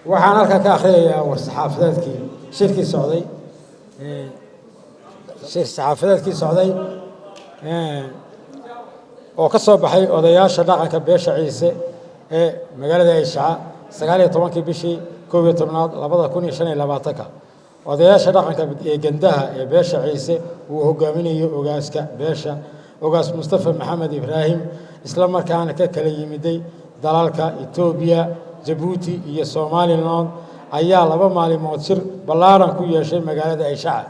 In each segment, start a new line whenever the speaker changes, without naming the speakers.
Waxaan halkan ka akhriyayaa war saxaafadeedkii shirkii socday, shir saxaafadeedkii socday oo ka soo baxay odayaasha dhaqanka beesha Ciise ee magaalada Ayshaca 19-kii bishii 11aad 2025-ka. Odayaasha dhaqanka ee Gandaha ee beesha Ciise uu hogaaminayo ogaaska beesha, Ogaas Mustafa Maxamed Ibraahim, isla markaana ka kala yimiday dalalka Etoobiya, Jabuuti iyo Somaliland, ayaa 2 maalimood shir ballaaran ku yeeshay magaalada Ayshaca.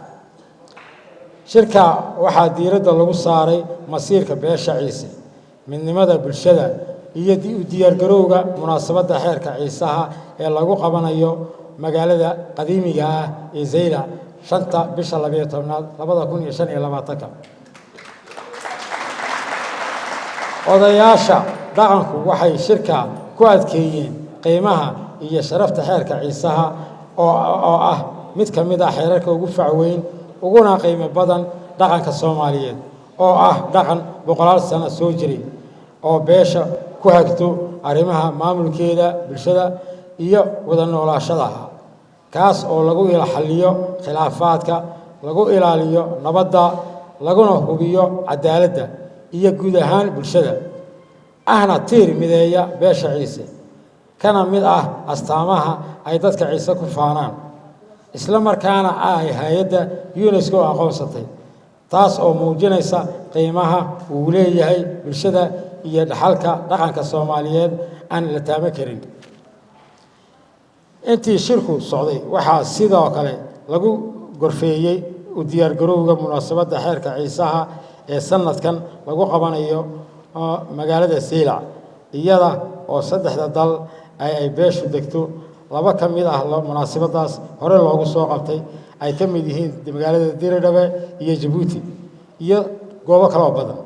Shirka waxaa diiradda lagu saaray masiirka beesha Ciise, midnimada bulshada iyo u diyaargarowga munaasabadda xeerka Ciisaha ee lagu qabanayo magaalada qadiimiga ah ee Zaylac 5-ta bisha 12aad 2025-ka. Odayaasha dhaqanku waxay shirka ku adkeeyeen qiimaha iyo sharafta xeerka Ciisaha oo ah mid ka mid ah xeerarka ugu fac weyn uguna qiimo badan dhaqanka Soomaaliyeed, oo ah dhaqan boqolaal sano soo jiray oo beesha ku hagto arrimaha maamulkeeda, bulshada iyo wada noolaashadaha, kaas oo lagu xalliyo khilaafaadka, lagu ilaaliyo nabadda, laguna hubiyo cadaaladda iyo guud ahaan bulshada, ahna tiir mideeya beesha Ciise, kana mid ah astaamaha ay dadka Ciise ku faanaan, isla markaana ay hay-adda UNESCO aqoonsatay, taas oo muujinaysa qiimaha uu leeyahay bulshada iyo dhaxalka dhaqanka Soomaaliyeed aan la taaban karin. Intii shirku socday waxaa sidoo kale lagu gorfeeyey u diyaargarowga munaasabadda xeerka Ciisaha ee sanadkan lagu qabanayo magaalada Saylac, iyada oo saddexda dal ay beeshu degto laba ka mid ah munaasabadaas hore loogu soo qabtay, ay ka mid yihiin magaalada Diridhabe iyo Jabuuti iyo goobo kale oo badan,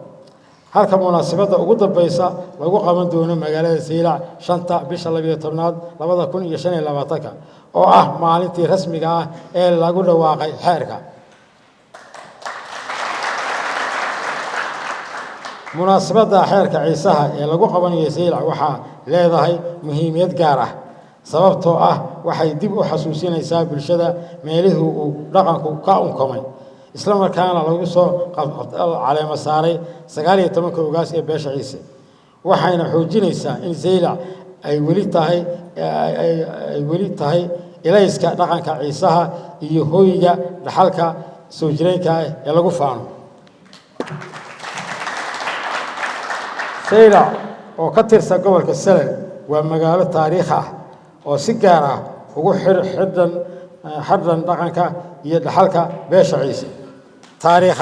halka munaasabadda ugu dambeysa lagu qaban doono magaalada Saylac 5-ta bisha 12aad 2025-ka, oo ah maalintii rasmiga ah ee lagu dhawaaqay xeerka. Munaasabadda xeerka Ciisaha ee lagu qabanayo Saylac waxaa leedahay muhiimiyad gaar ah, sababtoo ah waxay dib u xasuusinaysaa bulshada meelihii uu dhaqanku ka unkamay, isla markaana lagu soo caleemo saaray 19-ka ogaas ee beesha Ciise, waxayna xoojinaysaa in Saylac ay weli tahay ilayska dhaqanka Ciisaha iyo hoyga dhaxalka soo jireenka ah ee lagu faano. Saylac oo ka tirsan gobolka Salal waa magaalo taariikh ah oo si gaar ah ugu xidhan xadhan dhaqanka iyo dhaxalka beesha Ciise. Taariikh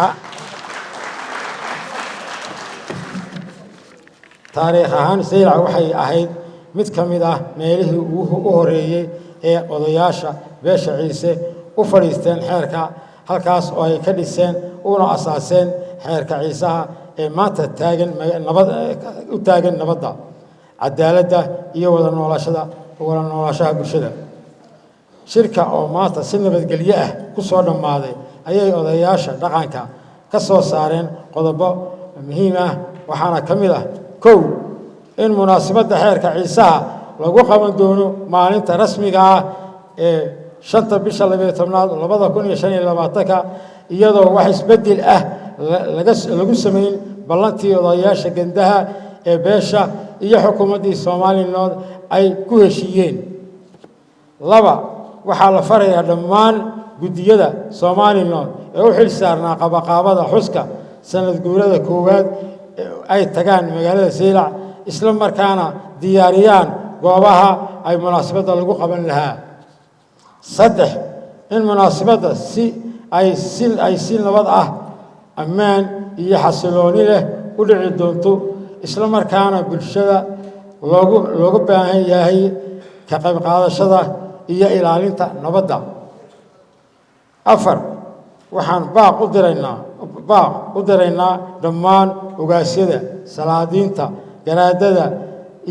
ahaan, Saylac waxay ahayd mid ka mid ah meelihii u horreeyey ee odayaasha beesha Ciise u fadhiisteen xeerka, halkaas oo ay ka dhiseen una asaaseen xeerka Ciisaha ee maanta taagan nabad u taagan nabadda, cadaaladda iyo wada noolaashaha bulshada. Shirka oo maanta si nabadgelyo ah ku soo dhammaaday ayay odayaasha dhaqanka ka soo saareen qodobo muhiim ah, waxaana ka mid ah: kow, in munaasabadda xeerka Ciisaha lagu qaban doono maalinta rasmiga ah ee 5-ta bisha 12aad 2025-ka, iyadoo wax isbeddel ah lagu samayn ballantii odayaasha Gandaha ee beesha iyo xukuumaddii Somaliland ay ku heshiiyeen. Laba, waxaa la farayaa dhammaan guddiyada Somaliland ee u xil saarnaa qabaqaabada xuska sanad guurada koowaad ay tagaan magaalada Saylac, isla markaana diyaariyaan goobaha ay munaasabadda lagu qaban lahaa. Saddex, in munaasabadda si nabad ah, ammaan iyo xasilooni leh u dhici doonto, isla markaana bulshada loogu baahan yahay ka qayb qaadashada iyo ilaalinta nabadda. Afar, waxaan baaq u diraynaa dhammaan ogaasyada, salaadiinta, garaadada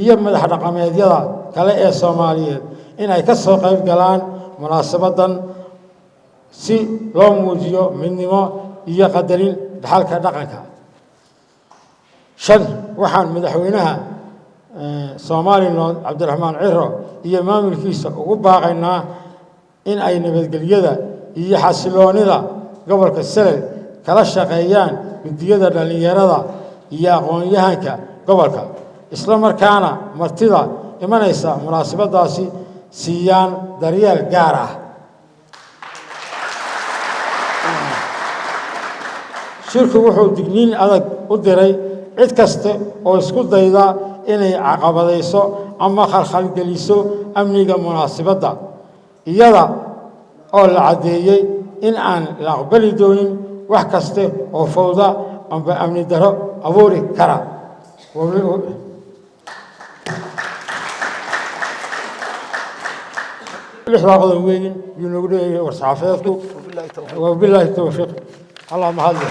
iyo madax dhaqameedyada kale ee Soomaaliyeed in ay ka soo qayb galaan munaasabaddan si loo muujiyo midnimo iyo qadarin dhaxalka dhaqanka. Shan, waxaan madaxweynaha Somaliland Cabdiraxmaan Ciro iyo maamulkiisa ugu baaqaynaa in ay nabadgelyada iyo xasiloonida gobolka Selel kala shaqeeyaan guddiyada dhallinyarada iyo aqoon-yahanka gobolka, isla markaana martida imanaysa munaasabadaasi siiyaan daryeel gaar ah. Shirku wuxuu digniin adag u diray cid kasta oo isku dayda inay caqabadayso ama khalkhalgeliso amniga munaasabadda, iyada oo la caddeeyey in aan la aqbali doonin wax kaste oo fawda amba amni darro abuuri kara. Lixdaa qodob weyn yuu noogu dheeyahay war-saxaafadeedku. Wabilaahi towfiiq. Allah mahadle.